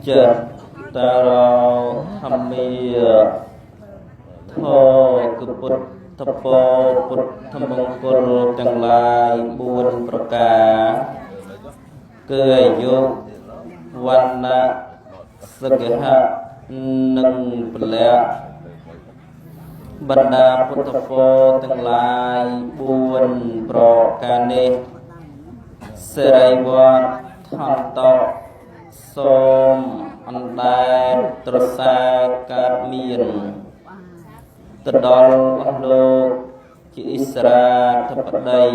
ចតារោធម្មាធគឺពុទ្ធពពុទ្ធមង្គលទាំងឡាយ4ប្រការគឺអាយុវណ្ណៈសុខៈនិងពលៈបណ្ដាពុទ្ធពរទាំងឡាយ4ប្រការនេះសិរីវត្តថន្តសូមអណ្ដែតត្រសាកើតមានទៅដល់អស់លោកជាអិសរាធិបតី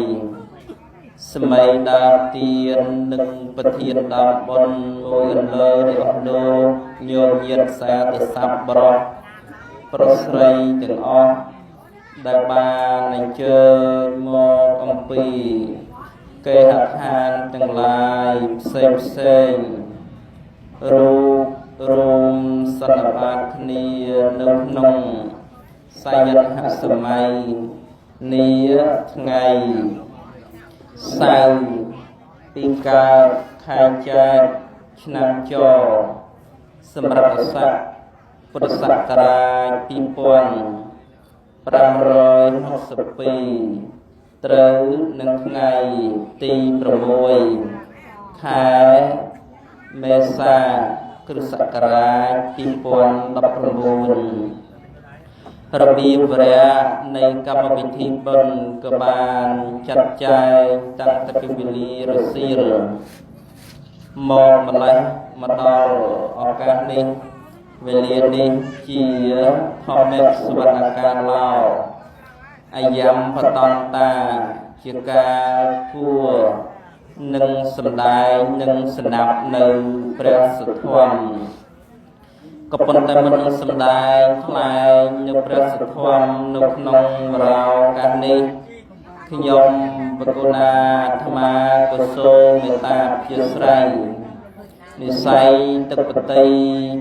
សម័យដើមទាននិងប្រធានដើមបុណ្យមួយអន្លើនៃអស់លោកញោមញាតិសាធិស័ព្ទប្រុសប្រុសស្រីទាំងអស់ដែលបានអញ្ជើញមកអំពីគេហដ្ឋានទាំងឡាយផ្សេងផ្សេងរូបរួមសន្និបាតគ្នានៅក្នុងសយនហសម័យនាថ្ងៃសៅរ៍ទីកើតខែចែកឆ្នាំចសម្រាប់ស័កពុទ្ធសករាជ2562ត្រូវនឹងថ្ងៃទី6ខែមេសាគ្រិស្តសករាជ2019របៀបវរៈនៃកម្មវិធីបុណ្យក៏បានចាត់ចែងតាំងតែពីវេលារសៀលមកម្លេះមកដល់ឱកាសនេះវេលានេះជាធម្មសវនកាឡោអាយំបតន្តាជាការគួរនឹងសម្ដែងនិងស្ដាប់នៅព្រះសទ្ធំក៏ប៉ុន្តែមិននឹងសម្ដែងថ្លែងនៅព្រះសទ្ធំនៅក្នុងរោកាសនេះខ្ញុំបកុណាអាត្មាក៏សូមមេត្តាអធិស្ឋាននិស័យទឹកបតី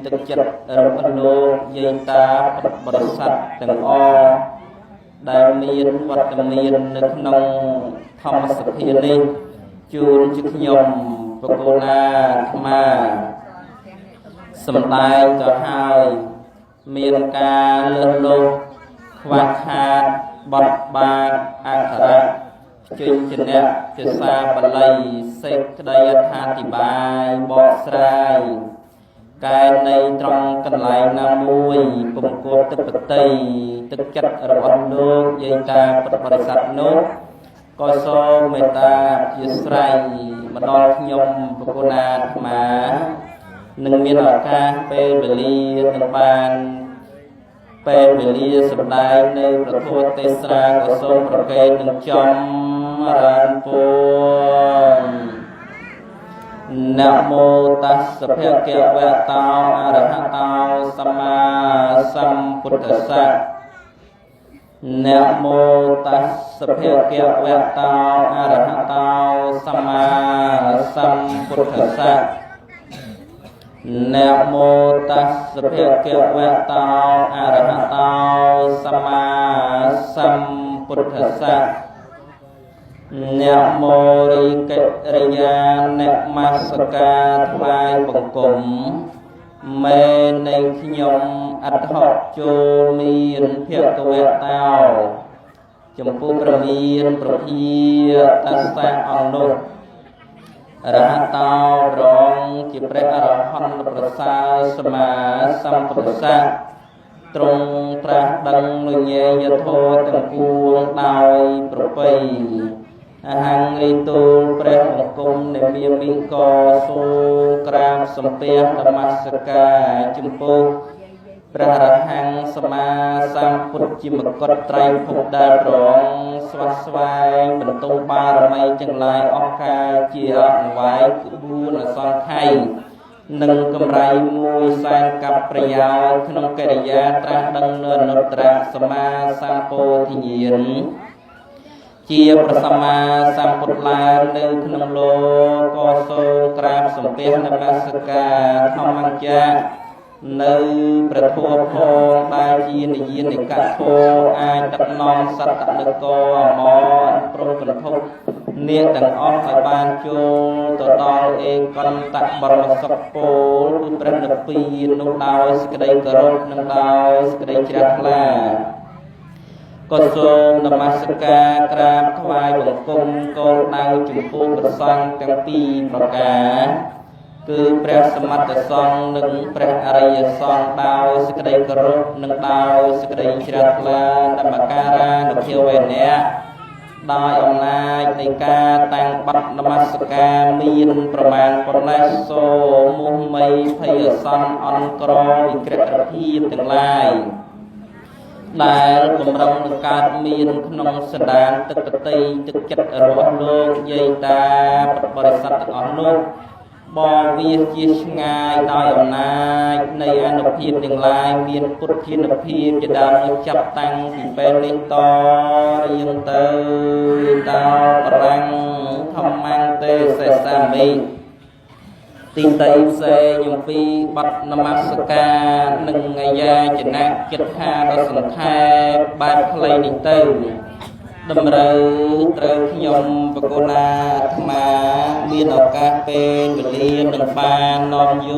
ទឹកចិត្តរបស់លោកយាយតាពុទ្ធបរិស័ទទាំងអស់ដែលមានវត្តមាននៅក្នុងធម្មសភានេះជូនជាខ្ញុំបកុណាអាត្មាសម្ដែងទៅហើយមានការលើសលុះខ្វះខាតបត់បាតអក្ខរៈជញ្ជនៈភាសាបាលីសេចក្តីអត្ថាធិប្បាយបកស្រាយកែនៃត្រង់កន្លែងណាមួយពំគប់ទឹកបតីទឹកចិត្តរបស់លោកយាយតាពុទ្ធបរិស័ទនោះក៏សូមមេត្តាអធិស្ឋានមកដល់ខ្ញុំបកុណាអាត្មានឹងមានឱកាសពេលវេលានឹងបានពេលវេលាសម្ដែងនៅប្រធមទេសនាក៏សូមប្រកេននឹងចំរានពួននមោតស្សភគវតោអរហតោសម្មាសម្ពុទ្ធស្សៈនមោតស្សភគវតោអរហតោសម្មាសម្ពុទ្ធស្សៈនមោតស្សភគវតោអរហតោសម្មាសម្ពុទ្ធស្សៈនមោរិកិរិយានមស្ការថ្វាយបង្គំមេនៃខ្ញុំអត្ថចូលមានភគវតោចំពោះព្រះមានប្រភាតស្សៈអង្គនោះរហតោរងជាព្រះអរហន្តប្រសើរសម្មាសម្ពុទ្ធស្សៈទ្រង់ត្រាស់ដឹងនុញេយធម៌ទាំងពួងដោយប្រពៃអហង្រិទូលព្រះបង្គំនៃមាមិកសូក្រាបសំពះនមស្ការចំពោះព្រះអរហង្គសម្មាសម្ពុទ្ធជាមកុដត្រៃភពដែលប្រងស្វះស្វែងបន្ទោបារមីទាំងឡាយអស់កាលជាអង្វែងក្បួនអសង្ខ័យនិងកម្រៃមួយសែនកັບប្រយោជន៍ក្នុងកិរិយាត្រាស់ដឹងនៅអនុត្តរសម្មាសម្ពោធិញ្ញាណជាព្រះសម្មាសម្ពុទ្ធឡើងនៅក្នុងលោកក៏សូមក្រាបសំពះនមស្ការធម្មញ្ចានៅព្រះធម៌ផងដែលជានិយានិកធម៌អាចដឹកនាំសត្វតនករអមរព្រំកន្ធប់ នាងទាំងអស់ឲ្យបានចូលទៅដល់ឯកន្តបរមសុខពោលគឺព្រះនិព្វាននោះដោយសេចក្តីគោរពនិងដោយសេចក្តីជ្រះថ្លាក៏សូមនមស្ការក្រាបថ្វាយបង្គំគោលដៅចំពោះព្រះសង្ឃទាំងពីរប្រការគឺព្រះសមត្ថសង្ឃនិងព្រះអរិយសង្ឃដោយសេចក្តីគោរពនិងដោយសេចក្តីជ្រះថ្លានមការានុភាវៈដោយអំណាចនៃការតាំងប័ណ្ណនមស្ការមានប្រមាណប៉ុណ្ណេះសូមមុះមីភ័យអសន្នអន់ក្រវិក្រិតភាពទាំងឡាយដែលបំរុងនឹងកើតមានក្នុងសន្តានទឹកបតីទឹកចិត្តរបស់លោកយាយតាពុទ្ធបរិស័ទទាំងអស់នោះបវាជាឆ្ងាយដោយអំណាចនៃអនុភាពទាំងឡាយមានពុទ្ធានុភាពជាដើមនោះចាប់តាំងពីពេលនេះតរៀងទៅតបរាំងធម្មំទេសសាមិទីតីផ្សេងអំពីបទនមស្ការនិងអាយាចនៈចិត្តថាដ៏សង្ខេបបែបខ្លីនេះទៅតម្រូវត្រូវខ្ញុំបកុណាអាត្មាមានឱកាសពេលវេលានឹងបាននាំយ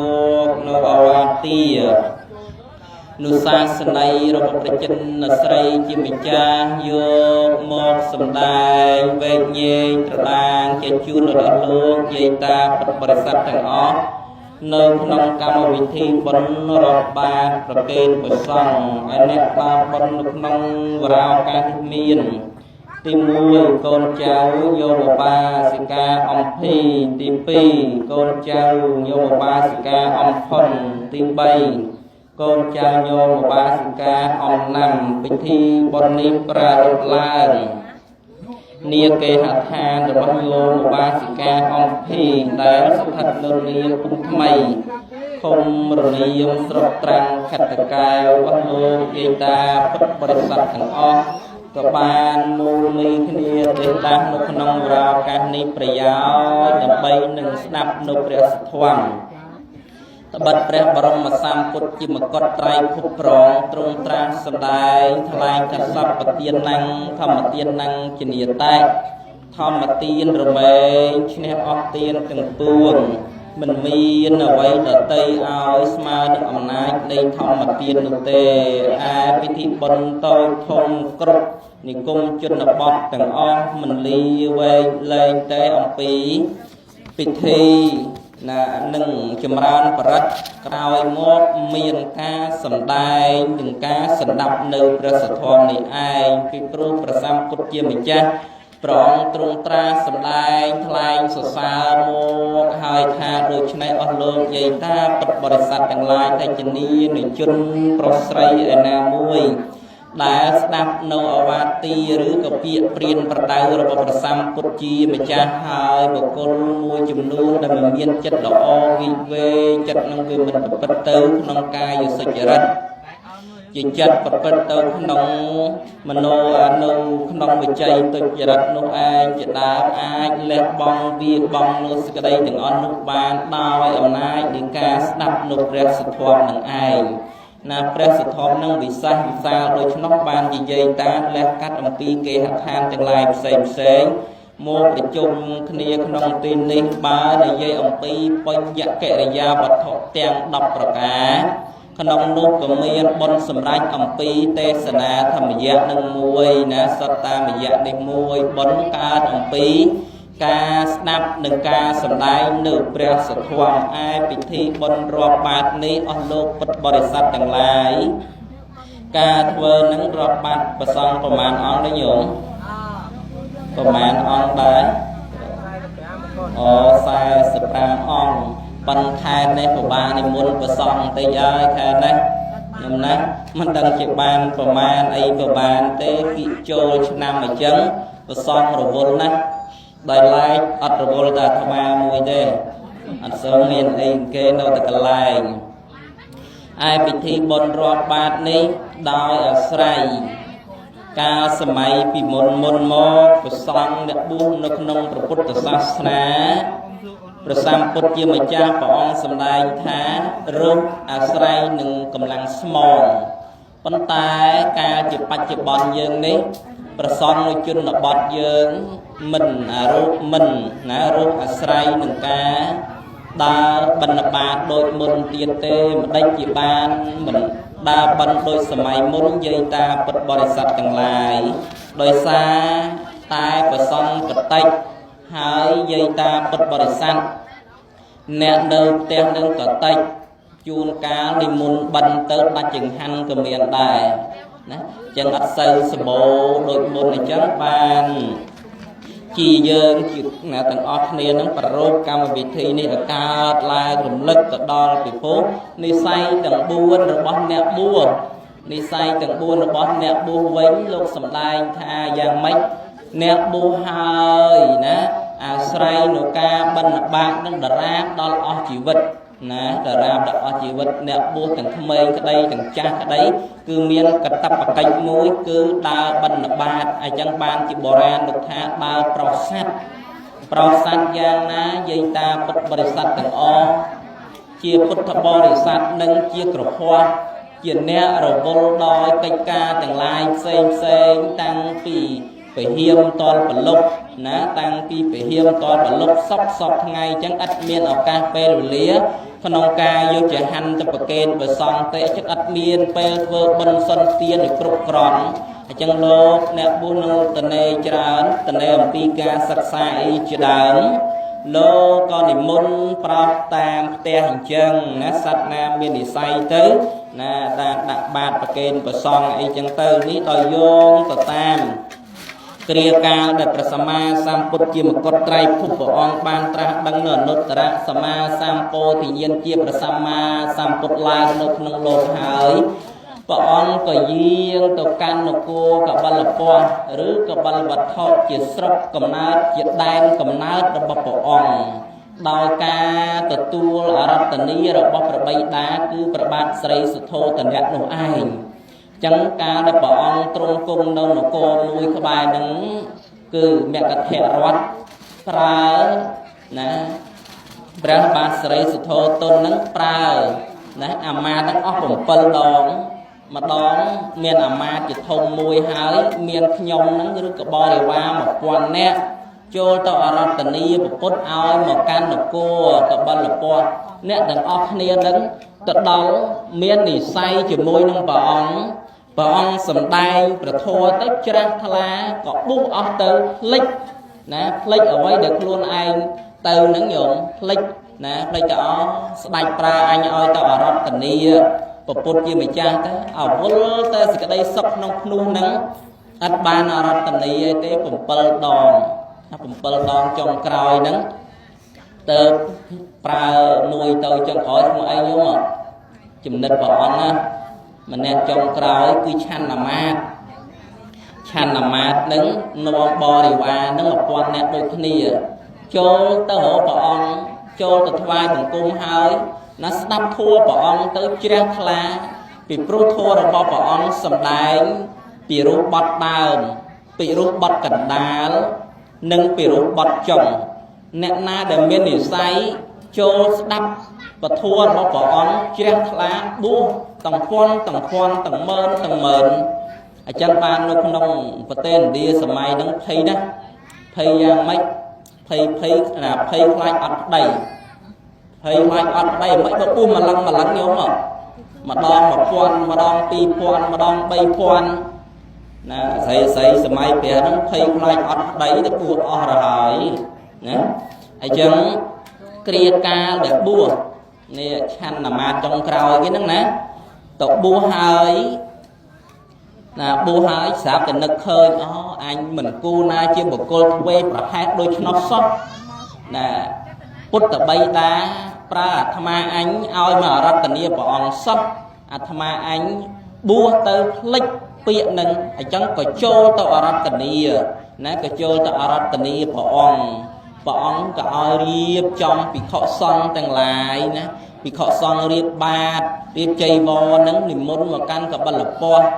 កនៅអវាទានុសាសនីរបស់ព្រះចិនស្រីជាម្ចាស់យកមកសម្ដែងវែកញែកត្រដាងជាជូនដល់លោកយាយតាពុទ្ធបរិស័ទទាំងអស់នៅក្នុងកម្មវិធីបុណ្យរាប់បាតប្រគេនព្រះសង្ឃឯអ្នកបានបុណ្យនៅក្នុងវរាឱកាសនេះមានទី1កូនចៅយោមបាសិកាអំភីទី2កូនចៅយោមបាសិកាអំផុនទី3កូនចៅញោមបាសិកាអំណាំពិធីបុណ្យនេះប្រារព្ធឡើងនាគេហដ្ឋានរបស់ញោមបាសិកាអំភីដែលស្ថិតនៅនាភូមិថ្មីឃុំរនាមស្រុកត្រាំងខេត្តតាកែវអស់លោកយាយតាពុទ្ធបរិស័ទទាំងអស់ក៏បានមូលមីគ្នាទេដាស់នៅក្នុងវរោកាសនេះប្រយោជន៍ដើម្បីនឹងស្ដាប់នៅព្រះសទ្ធំត្បិតព្រះបរមសម្ពុទ្ធជាមកុដត្រៃភពប្រងទ្រង់ត្រាស់សម្ដែងថ្លែងថាសពទាននឹងធម្មទាននឹងជានិតេធម្មទានរមែងឈ្នះអស់ទានទាំងពួងមិនមានអ្វីដតីឲ្យស្មើនឹងអំណាចនៃធម្មទាននោះទេឯពិធីបុណ្យតូចធំគ្រប់និគមជនបទទាំងអស់មិនលីវែងលែងតែអំពីពិធីណានឹងចម្រើនបរិត្តក្រោយមកមានការសម្ដែងនិងការស្ដាប់នៅព្រះសទ្ធំនេះឯងពីព្រោះព្រះសម្ពុទ្ធជាម្ចាស់ព្រះអង្គទ្រង់ត្រាស់សម្ដែងថ្លែងសរសើរមកហើយថាដូច្នេះអស់លោកយាយតាពុទ្ធបរិស័ទទាំងឡាយតែជានានិជនប្រុសស្រីឯណាមួយដែលស្ដាប់នៅអវាទីឬក៏ពាក្យព្រានប្រដៅរបស់ព្រះសម្ពុទ្ធជាម្ចាស់ហើយបុគ្គលមួយចំនួនដែលមិនមានចិត្តល្អវិវេកចិត្តនឹងវាមិនប្រព្រឹត្តទៅក្នុងកាយសុចរិតជាចិត្តប្រព្រឹត្តទៅក្នុងមโนនៅក្នុងវិជ័យទុច្ចរិតនោះឯងជាដើមអាចលះបង់វាបង់នៅសេចក្តីទាំងអស់នោះបានដោយអំណាចនៃការស្ដាប់នៅព្រះសទ្ធំនឹងឯងណាព្រះសទ្ធំនឹងវិសេសវិសាលដូច្នោះបាននិយាយតាលះកាត់អំពីគេហដ្ឋានទាំងឡាយផ្សេងផ្សេងមកប្រជុំគ្នាក្នុងទីនេះបើនិយាយអំពីបញ្ញកិរិយាវត្ថុទាំង10ប្រការក្នុងនោះក៏មានបុណ្យសម្រេចអំពីទេសនាធម្មយៈនឹងមួយណាសត្តាមយៈនេះមួយបុណ្យកើតអំពីការស្ដាប់និងការសម្ដែងនៅព្រះសទ្ធំឯពិធីបុណ្យរាប់បាតនេះអស់លោកពុទ្ធបរិស័ទទាំងឡាយការធ្វើនឹងរាប់បាតប្រសង់ប្រមាណអង្គទេញោមប្រមាណអង្គដែរអូ45អង្គប៉ុន្តែខែនេះពិបាកនិមន្តប្រសង់បន្តិចហើយខែនេះខ្ញុំណាមិនដឹងជាបានប្រមាណអីប្រមាណទេគិចូលឆ្នាំអញ្ចឹងប្រសង់រវល់ណាស់ដោយឡែកអត់រវល់តែអាត្មាមួយទេអត់សូវមានអីគេនៅតែកន្លែងឯពិធីបុណ្យរាប់បាតនេះដោយអាស្រ័យកាលសម័យពីមុនមុនមកព្រះសង្ឃអ្នកបួសនៅក្នុងព្រះពុទ្ធសាសនាព្រះសម្ពុទ្ធជាម្ចាស់ព្រះអង្គសម្ដែងថារស់អាស្រ័យនឹងកម្លាំងស្មងប៉ុន្តែកាលជាបច្ចុប្បន្នយើងនេះ ប្រសងនៅជនបទយើងមិនអារូបមិនណារូបអាស្រ័យនឹងការដើរបិណ្ឌបាតដូចមុនទៀតទេម្ដេចជាបានមិនដើរបិណ្ឌដូចសម័យមុនយាយតាពុទ្ធបរិស័ទទាំងឡាយដោយសារតែប្រសងកតិចហើយយាយតាពុទ្ធបរិស័ទអ្នកនៅផ្ទះនឹងកតិចជួនកាលនិមន្តបិណ្ឌទៅដាច់ចង្ហាន់ក៏មានដែរណាចឹងអត់សូវសម្បូរដូចមុនអញ្ចឹងបានជាយើងជាណាទាំងអស់គ្នានឹងប្រារព្ធកម្មវិធីនេះឲ្យកើតឡើងរំលឹកទៅដល់ពិភពនិស័យទាំង4របស់អ្នកបួសនិស័យទាំង4របស់អ្នកបួសវិញលោកសម្ដែងថាយ៉ាងម៉េចអ្នកបួសហើយណាអាស្រ័យនៅការបិណ្ឌបាតនឹងដរាបដល់អស់ជីវិតណាដរាបដល់អស់ជីវិតអ្នកបួសទាំងក្មេងក្តីទាំងចាស់ក្តីគឺមានកតបកិច្ចមួយគឺដើរបិណ្ឌបាតអញ្ចឹងបានជាបុរាណលោកថាដើរប្រោសត្វប្រោសត្វយ៉ាងណាយាយតាពុទ្ធបរិស័ទទាំងអស់ជាពុទ្ធបរិស័ទនិងជាក្រហោះជាអ្នករវល់ដោយកិច្ចការទាំងឡាយផ្សេងផ្សេងតាំងពីពហិមតលប្រលប់ណាតាំងពីពហិមតលប្រលប់សពសពថ្ងៃអញ្ចឹងឥតមានឱកាសពេលវេលាក្នុងការយកចហាន់ទៅប្រគេនព្រះសង្ឃទេចឹងអត់មានពេលធ្វើបុណ្យសុនទានឲ្យគ្រប់គ្រាន់អញ្ចឹងលោកអ្នកបួសនឹងតនេច្រើនតនេអំពីការសិក្សាអីជាដើមលោកក៏និមន្តប្រោសតាមផ្ទះអញ្ចឹងណាសត្វណាមាននិស័យទៅណាដាក់បាតប្រគេនព្រះសង្ឃអីចឹងទៅនេះដោយយោងទៅតាមគ្រាកាលដែលព្រះសម្មាសម្ពុទ្ធជាមកុដត្រៃភពព្រះអង្គបានត្រាស់ដឹងនៅអនុត្តរសម្មាសម្ពោធិញ្ញាណជាព្រះសម្មាសម្ពុទ្ធឡើងនៅក្នុងលោកហើយព្រះអង្គក៏យាងទៅកាន់នគរកបិលពស្ត្រឬកបិលវត្ថុជាស្រុកកំណើតជាដែនកំណើតរបស់ព្រះអង្គដោយការទទួលអារតនីរបស់ព្រះបិតាគឺព្រះបាទស្រីសុទ្ធោទនៈនោះឯងចឹងកាលដែលព្រះអង្គទ្រង់គង់នៅនគរមួយក្បែរនឹងគឺមគធរដ្ឋប្រើណាព្រះបាទស្រីសុទ្ធោទននឹងប្រើណាអាមាត្យនឹងអស់7ដងម្ដងមានអាមាត្យជាធំមួយហើយមានខ្ញុំនឹងឬក៏បរិវារ1000នាក់ចូលទៅអរតនីពុទ្ធឲ្យមកកាន់នគរកបិលពស្ត្រអ្នកទាំងអស់គ្នានឹងទៅដល់មាននិស័យជាមួយនឹងព្រះអង្គព្រះអង្គសម្ដែងព្រះធម៌ទៅច្រាស់ថ្លាក៏បុះអស់ទៅភ្លេចណាភ្លេចអ្វីដែលខ្លួនឯងទៅនឹងញោមភ្លេចណាភ្លេចទៅអស់ស្ដេចប្រើអញឲ្យទៅអរតនីពពុទ្ធជាម្ចាស់ទៅអវលតែសេចក្តីសុខក្នុងភ្នោះនឹងអត់បានអរតនីអីទេ7ដង7ដងចុងក្រោយហ្នឹងទៅប្រើមួយទៅចុងក្រោយឈ្មោះអីញោមចំណិតព្រះអង្គណាម្នាក់ចុងក្រោយគឺឆន្ទមាតឆន្ទមាតនឹងនាំបរិវារនឹង1000នាក់ដូចគ្នាចូលទៅរកព្រះអង្គចូលទៅថ្វាយបង្គំហើយណាស្ដាប់ធម៌ព្រះអង្គទៅជ្រះថ្លាពីព្រោះធម៌របស់ព្រះអង្គសម្ដែងពីរូបបត់ដើមពីរូបបត់កណ្ដាលនិងពីរូបបត់ចុងអ្នកណាដែលមាននិស័យចូលស្ដាប់ពធរបស់ព្រះអង្គជ្រះថ្លាបួសទាំងពាន់ទាំងពាន់ទាំងម៉ឺនទាំងម៉ឺនអញ្ចឹងបាននៅក្នុងប្រទេសឥណ្ឌាសម័យហ្នឹងភ័យណាស់ភ័យយ៉ាងម៉េចភ័យភ័យណាភ័យខ្លាចអត់ប្តីភ័យខ្លាចអត់ប្តីមិនបើពុះម្លឹងម្លឹងញោមម្ដង1000ម្ដង2000ម្ដង3000ណាស្រីស្រីសម័យព្រះហ្នឹងភ័យខ្លាចអត់ប្តីទៅពោះអស់រហើយណាអញ្ចឹងគ្រាកាលដែលបួសនេះឆន្ទមាចុងក្រោយគេហ្នឹងណាទៅបួសហើយណាបួសហើយស្រាប់តែនឹកឃើញអូអញមិនគូណាជាបុគ្គលធ្វេប្រហែសដូច្នោះសោះណាពុទ្ធបិតាប្រើអាត្មាអញឲ្យមកអរតនីព្រះអង្គសោះអាត្មាអញបួសទៅភ្លេចពាក្យនឹងអញ្ចឹងក៏ចូលទៅអរតនីណាក៏ចូលទៅអរតនីព្រះអង្គព្រះអង្គក៏ឲ្យរៀបចំភិក្ខុសង្ឃទាំងឡាយណាភិក្ខុសង្ឃរៀបបាតរៀបចីវរនឹងនិមន្តមកកាន់កបិលពស្ត្រ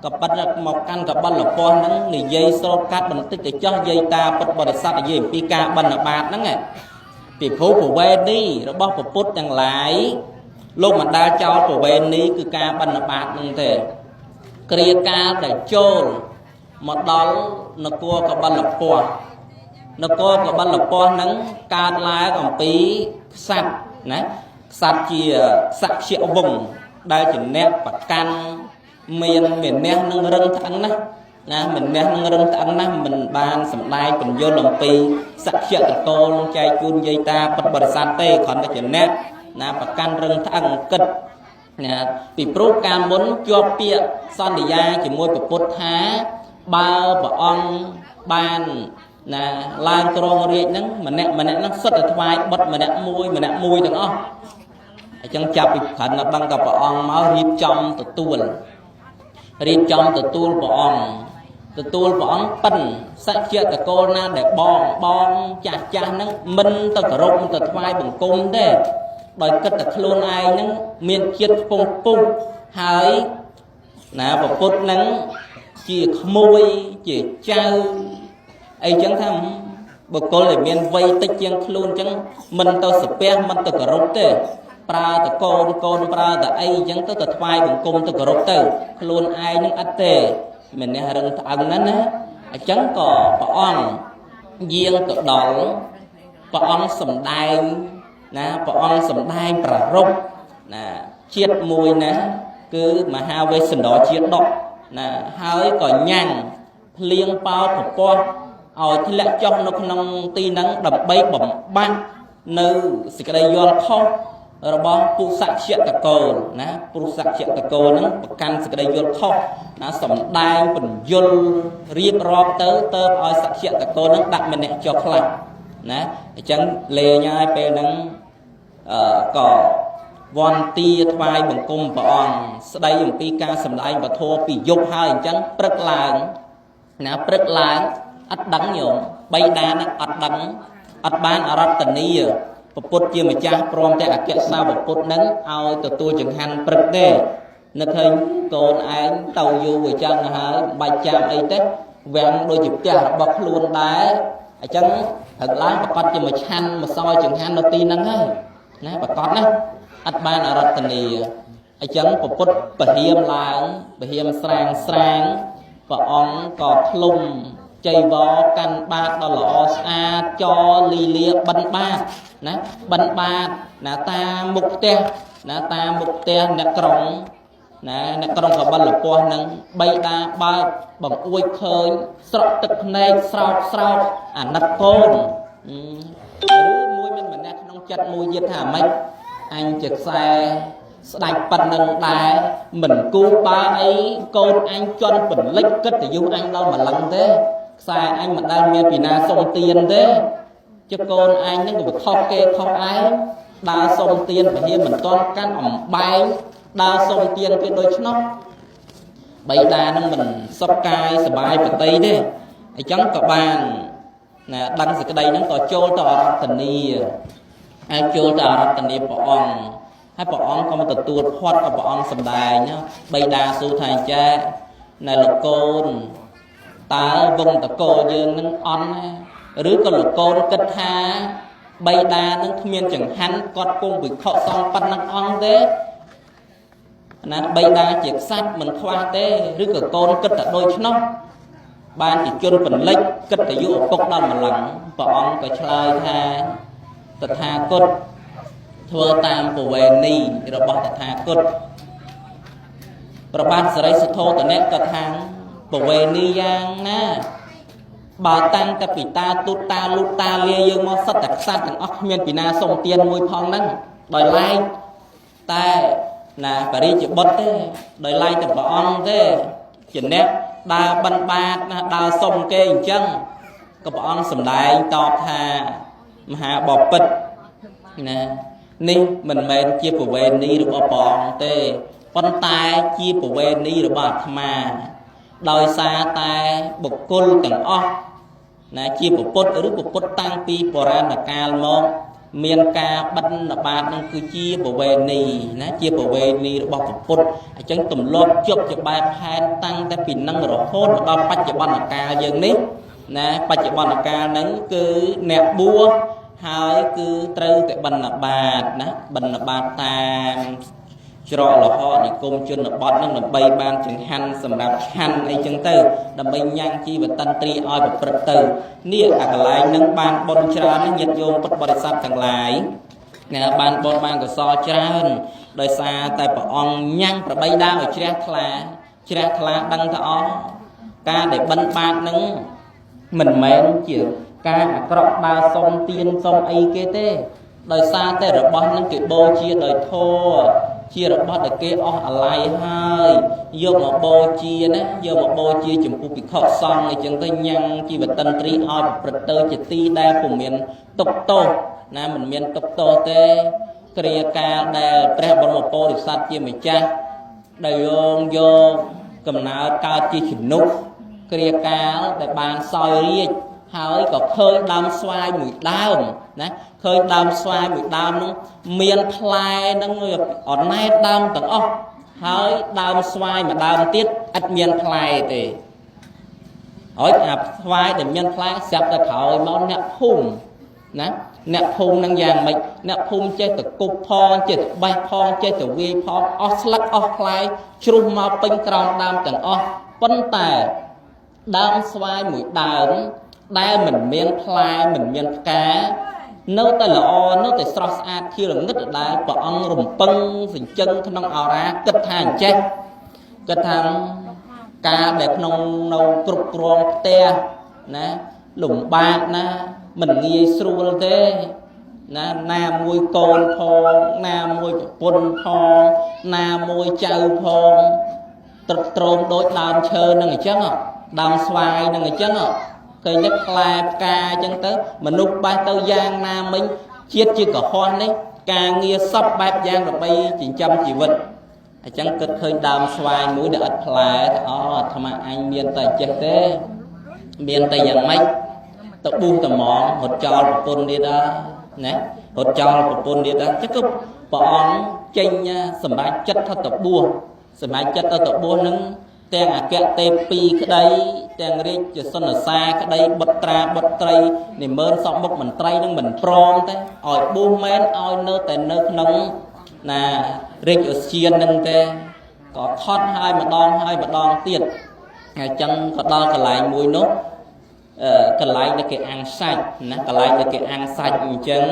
ក៏ប៉ិតមកកាន់កបិលពស្ត្រហ្នឹងនិយាយស្រោតកាត់បន្តិចទៅចោះយាយតាពុទ្ធបរិស័ទនិយាយអំពីការបិណ្ឌបាតហ្នឹងពីព្រោះប្រវេណីរបស់ពុទ្ធទាំងឡាយលោកមិនដែលចោលប្រវេណីគឺការបិណ្ឌបាតហ្នឹងទេគ្រាកាលដែលចូល មកដល់នគរកបិលពស្នគរកបិលពស្ហ្នឹងកើតឡើងអំពីក្សត្រណាក្សត្រជាសក្យវង្សដែលជាអ្នកប្រកាន់មានមានះនឹងរឹងត្អឹងណាស់ណាមានះនឹងរឹងត្អឹងណាស់មិនបានសម្ដែងបញ្យលអំពីសក្យតកូលចែកជូនយាយតាពុទ្ធបរិស័ទទេគ្រាន់តែជាអ្នកណាប្រកាន់រឹងត្អឹងគិតណាពីព្រោះកាលមុនជាប់ពាក្យសន្យាជាមួយព្រះពុទ្ធថាបើព្រះអង្គបានណាឡើងគ្រងរាជហ្នឹងម្នាក់ម្នាក់ហ្នឹងសុទ្ធតែថ្វាយបុត្រម្នាក់មួយម្នាក់មួយទាំងអស់អញ្ចឹងចាប់ពីខណ្ឌដឹងតែព្រះអង្គមករៀបចំទទួលរៀបចំទទួលព្រះអង្គទទួលព្រះអង្គប៉ិនសច្ចតកូលណាដែលបងបងចាស់ចាស់ហ្នឹងមិនទៅគោរពមិនទៅថ្វាយបង្គំទេដោយគិតតែខ្លួនឯងហ្នឹងមានជាតិខ្ពង់ខ្ពស់ហើយណាពពុទ្ធហ្នឹងជាក្មួយជាចៅអីចឹងថាបុគ្គលដែលមានវ័យតិចជាងខ្លួនចឹងមិនទៅសាពះមិនទៅគោរពទេប្រើតកូនកូនប្រើតអីចឹងទៅទៅថ្វាយបង្គំទៅគោរពទៅខ្លួនឯងនឹងអត់ទេម្នាក់រឹងត្អឹងណាស់ណាអញ្ចឹងក៏ព្រះអង្គយាងទៅដល់ព្រះអង្គសំដែងណាព្រះអង្គសំដែងប្រារព្ធណាជាតិមួយណាគឺមហាវេស្សន្តរជាតិដកណាហើយក៏ញ៉ាំងភ្លៀងប៉ោប្រពោះឲ្យធ្លាក់ចុះនៅក្នុងទីហ្នឹងដើម្បីបំបត្តិនៅសេចក្តីយល់ខុសរបស់ពុសក្យតកូលណាពុសក្យតកូលហ្នឹងប្រកាន់សេចក្តីយល់ខុសណាសំដែងពន្យល់រៀបរាប់ទៅទៅឲ្យសក្យតកូលហ្នឹងដាក់ម្នាក់ចុះខ្លះណាអញ្ចឹងលេងហើយពេលហ្នឹងអឺក៏វន្តាថ្វាយបង្គំព្រះអង្គស្ដីអំពីការសម្ដែងពធពីយប់ហើយអញ្ចឹងព្រឹកឡើងណាព្រឹកឡើងអត់ដឹងញោមបីដានឹងអត់ដឹងអត់បានអរតនីពពុទ្ធជាម្ចាស់ព្រមទាំងអគ្គសាវកពុទ្ធនឹងឲ្យទទួលចង្ហាន់ព្រឹកទេនឹកឃើញកូនឯងទៅយូរអញ្ចឹងហើយមិនបាច់ចាំអីទេវាំងដូចជាផ្ទះរបស់ខ្លួនដែរអញ្ចឹងព្រឹកឡើងប្រកាសជាមួយឆាន់មកសោយចង្ហាន់នៅទីហ្នឹងហើយណាប្រកាសណាអត់បានអរតនីអញ្ចឹងពពុទ្ធពហៀមឡើងពហៀមស្រាងស្រាងព្រះអង្គក៏ឃ្លុំចៃវរកាន់បាតដ៏ល្អស្អាតចលីលាបិណ្ឌបាតណាបិណ្ឌបាតណាតាមមុខផ្ទះណាតាមមុខផ្ទះអ្នកក្រុងណាអ្នកក្រុងកបិលពស់នឹងបីតាបើកបង្អួចឃើញស្រក់ទឹកភ្នែកស្រោកស្រោកអាណិតកូនឬមួយមិនម្នាក់ក្នុងចិត្តមួយទៀតថាម៉េចអញជាខ្សែស្ដាច់ប៉ុណ្ណឹងដែរមិនគូបើអីកូនអញជន់ពន្លិចកិត្តិយសអញដល់ម្លឹងទេខ្សែអញមិនដែលមានពីណាសុំទានទេចុះកូនអញហ្នឹងក៏ខុសគេខុសឯងដើរសុំទានពហិមិនទាន់កាន់អំបែងដើរសុំទានគេដូច្នោះបៃតានឹងមិនសុខកាយសบายប្រតិទេអញ្ចឹងក៏បានណាដឹងសេចក្តីហ្នឹងក៏ចូលទៅអរតនីហើយចូលទៅអរតនីព្រះអង្គហើយព្រះអង្គក៏មកទទួលផាត់ក៏ព្រះអង្គសម្ដែងបៃតាសួរថាអញ្ចេះណែលោកកូនតើវងតកូលយើងនឹងអន់ណាឬក៏លោកកូនគិតថាបៃតានឹងគ្មានចង្ហាន់គាត់គង់វិខសងប៉ុណ្ណឹងអង្គទេណាបៃតាជាខ្សាច់មិនខ្វះទេឬក៏កូនគិតតែដូច្នោះបានជាជនពន្លិចគិតតែយុឪពុកដល់ម្លឹងព្រះអង្គក៏ឆ្លើយថាតថាគតធ្វើតាមពវេនីរបស់តថាគតប្របាទសរិសធោតនៈក៏ថាងពវេនីយ៉ាងណាបើតាំងតែពីតាទូតតាលូតតាលាយើងមកសិតតែខ្សាច់ទាំងអស់គ្មានពីណាសុំទានមួយផងហ្នឹងដោយឡែកតែណាបរិជាបុត្រទេដោយឡែកតែព្រះអង្គទេជាអ្នកដើរបិណ្ឌបាតណាដើរសុំគេអញ្ចឹងក៏ព្រះអង្គសម្ដែងតបថាមហាបពិតណានេះមិនមែនជាពវេនីរបស់ព្រះអង្គទេប៉ុន្តែជាពវេនីរបស់អាត្មាដោយសារតែបុគ្គលទាំងអស់ណាជាពុទ្ធឬពុទ្ធតាំងពីបុរាណកាលមកមានការបិណ្ឌបាតនឹងគឺជាពវេនីណាជាពវេនីរបស់ពុទ្ធអញ្ចឹងទម្លាប់ជប់ជាបែបផែនតាំងតែពីនឹងរហូតមកដល់បច្ចុប្បន្នកាលយើងនេះណាបច្ចុប្បន្នកាលហ្នឹងគឺអ្នកបួសហើយគឺត្រូវតែបិណ្ឌបាតណាបិណ្ឌបាតតាម ច្រកលហកនិគមជនបទនឹងដើម្បីបានចង្ហាន់សម្រាប់ឆាន់អីចឹងទៅដើម្បីញ៉ាំងជីវតន្ត្រីឲ្យប្រព្រឹត្តទៅនេះអាកន្លែងនឹងបានបុណ្យច្រើនណាស់ញាតិញោមពុទ្ធបរិស័ទទាំងឡាយណាបានបុណ្យបានកុសលច្រើនដោយសារតែព្រះអង្គញ៉ាំងប្របីដាឲ្យជ្រះថ្លាជ្រះថ្លាដឹងថាអស់ការដែលបិណ្ឌបាតនឹងមិនមែនជាការអាក្រក់ដើរសុំទានសុំអីគេទេដោយសារតែរបស់នឹងគេបូជាដោយធម៌ជារបស់ដែលគេអស់អាល័យហើយយកមកបូជាណាយកមកបូជាចំពោះភិក្ខុសង្ឃអីចឹងទៅញ៉ាំងជីវតិន្ទ្រីឲ្យប្រព្រឹត្តទៅជាទីដែលពុំមានទុក្ខទោសណាមិនមានទុក្ខទោសទេគ្រាកាលដែលព្រះបរមពោធិសត្វជាម្ចាស់ដែលយកកំណើតកើតជាជំនុកគ្រាកាលដែលបានសោយរាជហើយក៏ឃើញដើមស្វាយមួយដើមណាឃើញដើមស្វាយមួយដើមនោះមានផ្លែនឹងអណែតដើមទាំងអស់ហើយដើមស្វាយមួយដើមទៀតឥតមានផ្លែទេហើយអាស្វាយដែលមានផ្លែស្រាប់តែក្រោយមកអ្នកភូមិណាអ្នកភូមិនឹងយ៉ាងម៉េចអ្នកភូមិចេះតែគប់ផងចេះតែបេះផងចេះតែវាយផងអស់ស្លឹកអស់ផ្លែជ្រុះមកពេញក្រោមដើមទាំងអស់ប៉ុន្តែដើមស្វាយមួយដើមដែលមិនមានផ្លែមិនមានផ្កានៅតែល្អនៅតែស្រស់ស្អាតជាងឹតដដែលព្រះអង្គរំពឹងសញ្ជឹងក្នុងអរាគិតថាអញ្ចេះគិតថាការដែលក្នុងនៅគ្រប់គ្រងផ្ទះណាលំបាកណាមិនងាយស្រួលទេណាណាមួយកូនផងណាមួយប្រពន្ធផងណាមួយចៅផងត្រឹកត្រោមដូចដើមឈើនឹងអញ្ចឹងដើមស្វាយនឹងអញ្ចឹងឃើញតែផ្លែផ្កាអញ្ចឹងទៅមនុស្សបេះទៅយ៉ាងណាមិញជាតិជាកុហកនេះការងារសពបែបយ៉ាងដើម្បីចិញ្ចឹមជីវិតអញ្ចឹងគិតឃើញដើមស្វាយមួយដែលឥតផ្លែថាអូអាត្មាអញមានតែចេះទេមានតែយ៉ាងម៉េចទៅប៊ូសត្មងរត់ចោលប្រពន្ធទៀតដល់ណារត់ចោលប្រពន្ធទៀតដល់ចឹងគឺព្រះអង្គចេញសម្រាប់ចិត្តថាទៅបួសសម្រាប់ចិត្តទៅបួសនឹងទាំងអគ្គទេពីក្តីទាំងរាជសុនសាក្តីបុត្រាបុត្រីនិមឺនសពមុខមន្ត្រីនឹងមិនព្រមទេឲ្យបួសមែនឲ្យនៅតែនៅក្នុងណារាជឧទ្យាននឹងទេក៏ថត់ហើយម្ដងហើយម្ដងទៀតអញ្ចឹងក៏ដល់កន្លែងមួយនោះកន្លែងដែលគេអាំងសាច់ណាកន្លែងដែលគេអាំងសាច់អញ្ចឹង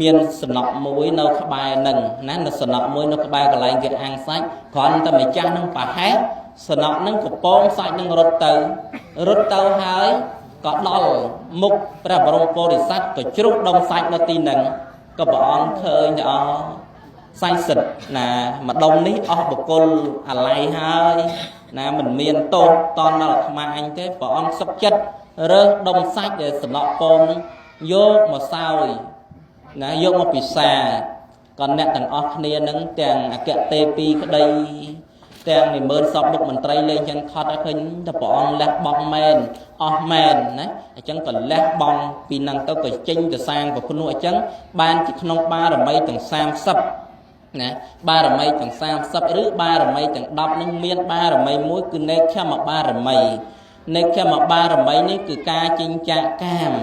មានសំណក់មួយនៅក្បែរនឹងណានៅសំណក់មួយនៅក្បែរកន្លែងគេអាំងសាច់គ្រាន់តែម្ចាស់នឹងប្រហែសសំណក់នឹងកំពងសាច់នឹងរត់ទៅរត់ទៅហើយក៏ដល់មុខព្រះបរមពោធិសត្វក៏ជ្រុះដុំសាច់នៅទីនឹងក៏ព្រះអង្គឃើញថាអូសាច់សិតណាម្ដុំនេះអស់បុគ្គលអាល័យហើយណាមិនមានទោសតន់ដល់អាត្មាអញទេព្រះអង្គសុខចិត្តរើសដុំសាច់ដែលសំណក់ពងនឹងយកមកសោយណាយកមកពិសាក៏អ្នកទាំងអស់គ្នានឹងទាំងអគ្គទេពីក្តីទាំងនិមឺនសពមុខមន្ត្រីលេងចឹងខត់ឲ្យឃើញតែព្រះអង្គលះបង់មែនអស់មែនណាអញ្ចឹងក៏លះបង់ពីនឹងទៅក៏ចេញទៅសាងប្រភ្នោះអញ្ចឹងបានជាក្នុងបារមីទាំង30ណាបារមីទាំង30ឬបារមីទាំង10នឹងមានបារមីមួយគឺនេខមបារមីនេខមបារមីនេះគឺការចេញចាកកាម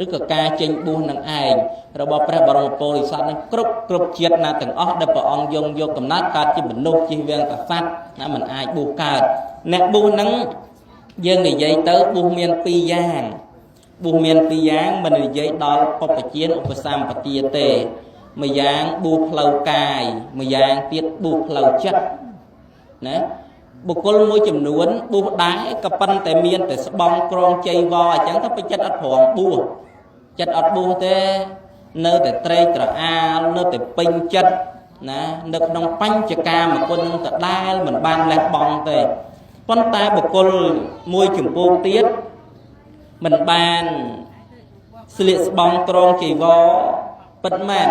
ឬក៏ការចេញបួសនឹងឯងរបស់ព្រះបរមពោធិសត្វនឹងគ្រប់ជាតិណាទាំងអស់ដែលព្រះអង្គយងយកកំណត់កើតជាមនុស្សជិះវៀងកសត្វណាមិនអាចបួសកើតអ្នកបួសនឹងយើងនិយាយទៅបួសមានពីរយ៉ាងបួសមានពីរយ៉ាងមិននិយាយដល់បព្វជិនឧបសម្បទាទេមួយយ៉ាងបួសផ្លូវកាយមួយយ៉ាងទៀតបួសផ្លូវចិត្តណាបុគ្គលមួយចំនួនបួសដែរក៏ប៉ុន្តែមានតែស្បង់ក្រងជ័យវអញ្ចឹងទៅចិត្តអត់ព្រមបួសចិត្តអត់បួសទេនៅតែត្រេកត្រអាលនៅតែពេញចិត្តណានៅក្នុងបញ្ចកាមគុណនឹងដដែលមិនបានលះបង់ទេប៉ុន្តែបុគ្គលមួយចម្ពោះទៀតមិនបានស្លៀកស្បង់ក្រងចីវរពិតមែន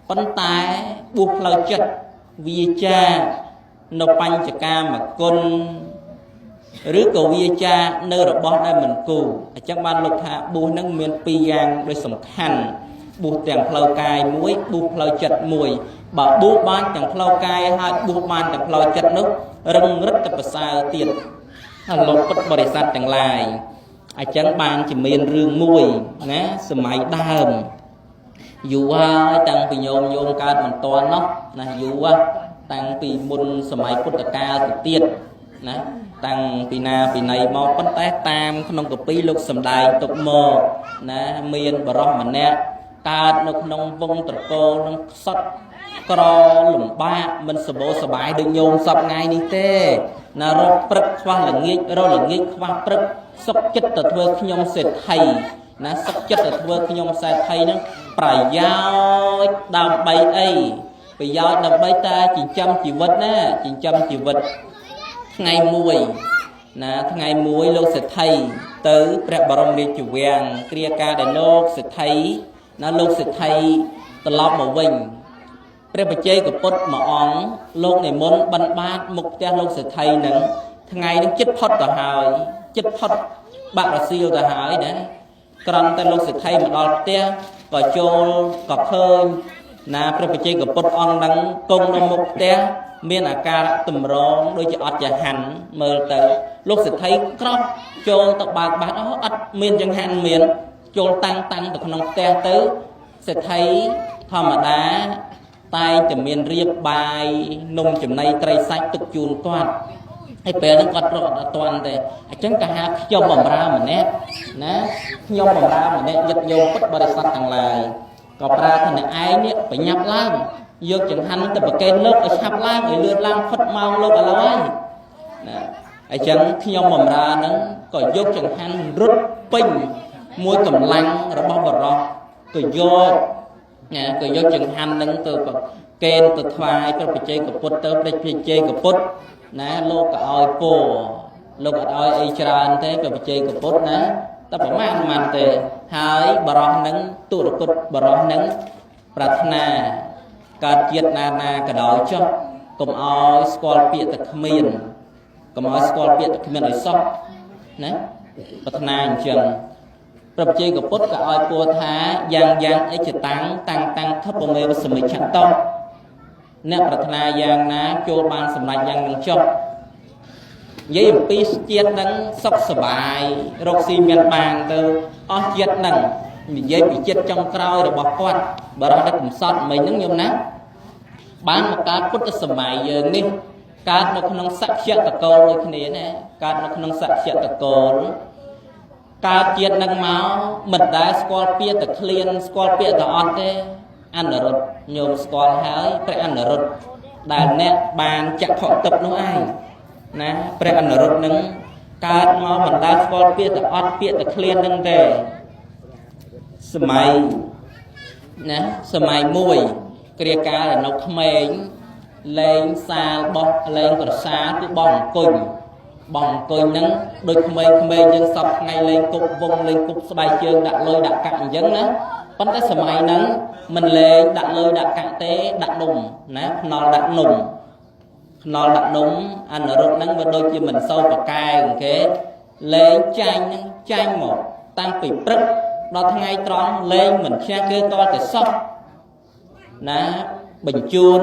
ប៉ុន្តែបួសផ្លូវចិត្តវាចានៅបញ្ចកាមគុណឬក៏វាចានៅរបស់ដែលមិនគូអញ្ចឹងបានលោកថាបួសនឹងមានពីរយ៉ាងដោយសំខាន់បួសទាំងផ្លូវកាយមួយបួសផ្លូវចិត្តមួយបើបួសបានទាំងផ្លូវកាយហើយបួសបានទាំងផ្លូវចិត្តនោះរឹងរិតតែប្រសើរទៀតហើយលោកពុទ្ធបរិស័ទទាំងឡាយអញ្ចឹងបានជាមានរឿងមួយណាសម័យដើមយូរហើយតាំងពីញោមកើតមិនទាន់នោះណាយូរ តាំងពីមុនសម័យពុទ្ធកាលទៅទៀតណាតាំងពីណាពីណីមកប៉ុន្តែតាមក្នុងកពីលោកសំដែងទុកមកណាមានបរោះម្នាក់កើតនៅក្នុងវងត្រកូលនឹងខ្សត់ក្រលំបាកមិនសបោសបាយដូចញោមសពថ្ងៃនេះទេណារកព្រឹកខ្វះល្ងាចរកល្ងាចខ្វះព្រឹកសុខចិត្តទៅធ្វើខ្ញុំសេដ្ឋីណាសុខចិត្តទៅធ្វើខ្ញុំសេដ្ឋីហ្នឹងប្រយោជន៍ដើម្បីអីប្រយោជន៍ដើម្បីតែចិញ្ចឹមជីវិតណាចិញ្ចឹមជីវិតថ្ងៃមួយណាថ្ងៃមួយលោកសេដ្ឋីទៅព្រះបរមរាជវាំងគ្រាការដែលលោកសេដ្ឋីណាលោកសេដ្ឋីត្រឡប់មកវិញព្រះបច្ចេកពុទ្ធមួយអង្គលោកនិមន្តបិណ្ឌបាតមុខផ្ទះលោកសេដ្ឋីនឹងថ្ងៃនឹងចិត្តផុតទៅហើយចិត្តផុតបាក់រសៀលទៅហើយណាក្រំតែលោកសេដ្ឋីមកដល់ផ្ទះក៏ចូលក៏ឃើញណាព្រះបច្ចេកពុទ្ធអង្គនឹងគង់នៅមុខផ្ទះមានអាការៈតម្រងដូចជាអត់ចង្ហាន់មើលទៅលោកសេដ្ឋីក្រោះចូលទៅបើកបាតអត់មានចង្ហាន់មានចូលតាំងតាំងទៅក្នុងផ្ទះទៅសេដ្ឋីធម្មតាតែងតែមានរៀបបាយនំចំណីត្រីសាច់ទុកជូនគាត់ហើយពេលហ្នឹងគាត់រកអត់ទាន់ទេអញ្ចឹងក៏ហៅខ្ញុំបំរើម្នាក់ណាខ្ញុំបំរើម្នាក់ញាតិញោមពុទ្ធបរិស័ទទាំងឡាយក៏ប្រើថាអ្នកឯងនេះបញ្ញាប់ឡើងយកចង្ហាន់ទៅប្រគេនលោកឲ្យឆាប់ឡើងឲ្យលឿនឡើងផុតម៉ោងលោកឥឡូវហើយណាអញ្ចឹងខ្ញុំបំរើហ្នឹងក៏យកចង្ហាន់រត់ពេញមួយកម្លាំងរបស់បរោះក៏យកណាក៏យកចង្ហាន់ហ្នឹងទៅប្រគេនទៅថ្វាយព្រះបច្ចេកពុទ្ធទៅព្រះបច្ចេកពុទ្ធណាលោកក៏ឲ្យពោលោកអត់ឲ្យអីច្រើនទេព្រះបច្ចេកពុទ្ធណាតែប្រមាណមិនទេហើយបរោះហ្នឹងទុរគតបរោះហ្នឹងប្រាថ្នាកើតជាតិណាណាក៏ដោយចុះកុំឲ្យស្គាល់ពាក្យតែគ្មានកុំឲ្យស្គាល់ពាក្យតែគ្មានឲ្យសោះណាប្រាថ្នាអញ្ចឹងព្រះបច្ចេកពុទ្ធក៏ឲ្យពោលថាយ៉ាងយ៉ាងអិច្ចតាំងតាំងតាំងធពមេវសមិច្ឆតោអ្នកប្រាថ្នាយ៉ាងណាចូលបានសម្រេចយ៉ាងនឹងចុះនិយាយអំពីជាតិនឹងសុខសប្បាយរកស៊ីមានបានទៅអស់ជាតិនឹងនិយាយពីជាតិចុងក្រោយរបស់គាត់បរិសុទ្ធកំសត់មិញហ្នឹងញោមណាបានមកកើតពុទ្ធសម័យយើងនេះកើតនៅក្នុងសក្យតកូលដូចគ្នាណាកើតនៅក្នុងសក្យតកូលកើតជាតិនឹងមកមិនដែលស្គាល់ពាក្យតែឃ្លានស្គាល់ពាក្យតែអត់ទេអនុរុទ្ធញោមស្គាល់ហើយព្រះអនុរុទ្ធដែលអ្នកបានចក្ខុទឹកនោះឯងណាព្រះអនុរុទ្ធនឹងកើតមកមិនដែលស្គាល់ពាក្យតែអត់ពាក្យតែឃ្លាននឹងទេសម័យណាសម័យមួយគ្រាកាលនៅក្មេងលេងសាលបោះលេងក្រសាគឺបោះអង្គុញបោះអង្គុញហ្នឹងដូចក្មេងៗយើងសពថ្ងៃលេងគប់វងលេងគប់ស្បែកជើងដាក់លុយដាក់កាក់អញ្ចឹងណាប៉ុន្តែសម័យហ្នឹងមិនលេងដាក់លុយដាក់កាក់ទេដាក់នំណាខ្នល់ដាក់នំខ្នល់ដាក់នំអនុរុទ្ធហ្នឹងវាដូចជាមិនសូវប្រកែកគេលេងចាញ់ហ្នឹងចាញ់មកតាំងពីព្រឹកដល់ថ្ងៃត្រង់លេងមិនឈ្នះគេតតែសោះណាបញ្ជូន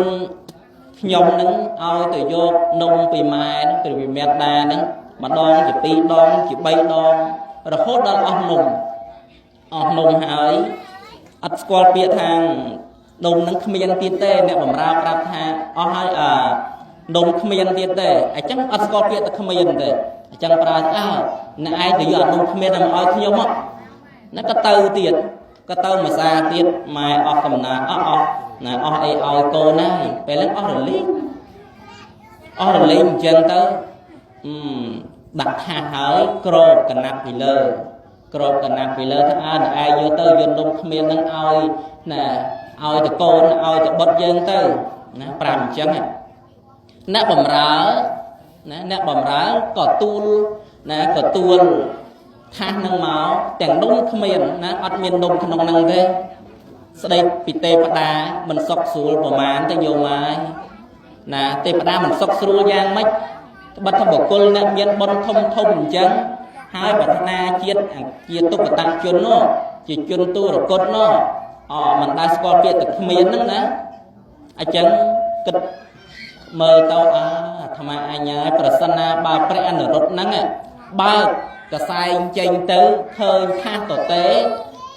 ខ្ញុំនឹងឲ្យទៅយកនំពីម៉ែហ្នឹងពីមេដាហ្នឹងម្ដងជាពីរដងជាបីដងរហូតដល់អស់នំអស់នំហើយអត់ស្គាល់ពាក្យថានំហ្នឹងគ្មានទៀតទេអ្នកបំរើប្រាប់ថាអស់ហើយអានំគ្មានទៀតទេអញ្ចឹងអត់ស្គាល់ពាក្យតែគ្មានទេអញ្ចឹងប្រើអើអ្នកឯងទៅយកអានំគ្មានមកឲ្យខ្ញុំមកណាក៏ទៅទៀតក៏ទៅមួយសាទៀតម៉ែអស់កំណាអស់អស់ណាអស់អីឲ្យកូនហើយពេលហ្នឹងអស់រលីងអស់រលីងអញ្ចឹងទៅដាក់ថាសហើយក្របកណាត់ពីលើក្របកណាត់ពីលើថាអើអ្នកឯងយកទៅយកនំគ្មាននឹងឲ្យណាឲ្យតកូនឲ្យតបុតយើងទៅណាប្រាប់អញ្ចឹងអ្នកបំរើណាអ្នកបំរើក៏ទូលណាក៏ទូលថាសនឹងមកទាំងនំគ្មានណាអត់មាននំក្នុងហ្នឹងទេស្ដីពីទេវតាមិនសុខស្រួលប្រមាណទេញោមហើយណាទេវតាមិនសុខស្រួលយ៉ាងម៉េចត្បិតថាបុគ្គលអ្នកមានបុណ្យធំធំអញ្ចឹងហើយប្រាថ្នាជាតិជាទុក្កតជននោះជាជនទូរគតនោះអមិនដែលស្គាល់ពាក្យតែគ្មានហ្នឹងណាអញ្ចឹងគិតមើលទៅអាអាត្មាអញហើយប្រសិនណាបើព្រះអនុរុទ្ធហ្នឹងបើកកសែងចេញទៅឃើញថាសតទេ